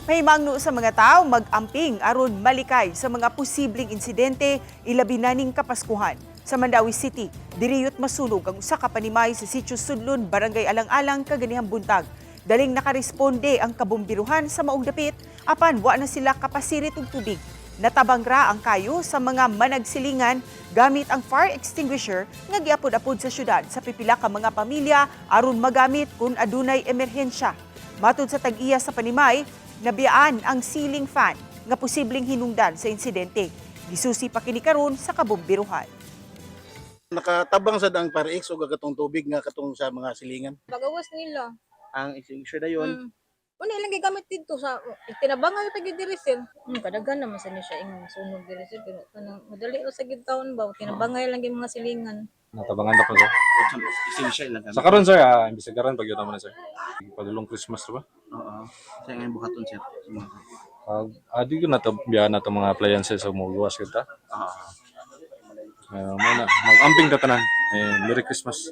Mahimangno sa mga tao mag-amping aron malikay sa mga posibleng insidente, ilabi na ning Kapaskuhan. Sa Mandaue City, diriyot masunog ang usa ka panimay sa Sitio Sudlon, Barangay Alang-Alang kaganihang buntag. Daling nakaresponde ang kabombiruhan sa maong dapit apan wa na sila kapasirit og tubig. Natabang ra ang kayo sa mga managsilingan gamit ang fire extinguisher nga giapod-apod sa syudad sa pipila ka mga pamilya aron magamit kung adunay emerhensya. Matud sa tag-iya sa panimay, nabiyaan ang ceiling fan nga posibleng hinungdan sa insidente. Gisusi pa kini karon sa kabombiruhan. Nakatabang sad ang fire ex og katong tubig nga katong sa mga silingan. Pagawas nila. Ang extinguisher dayon. Una ilang gigamit dito sa tinabangan ta gid diri, sir. Kadaghan naman sa ni siya ingon sunog diri, sir, pero kanang madali ra sa gid taon ba tinabangay lang gyud mga silingan. Natabangan pa ko. Extinguisher lang. Sa karon, sir, imbis karon pag mo na, sir. Padulong Christmas ra ba? Oo. Sa nga buhaton, sir. Di ko na to biya na to mga appliances sa mugawas kita. Oo. Mo na mag-amping ta tanan. Eh, Merry Christmas.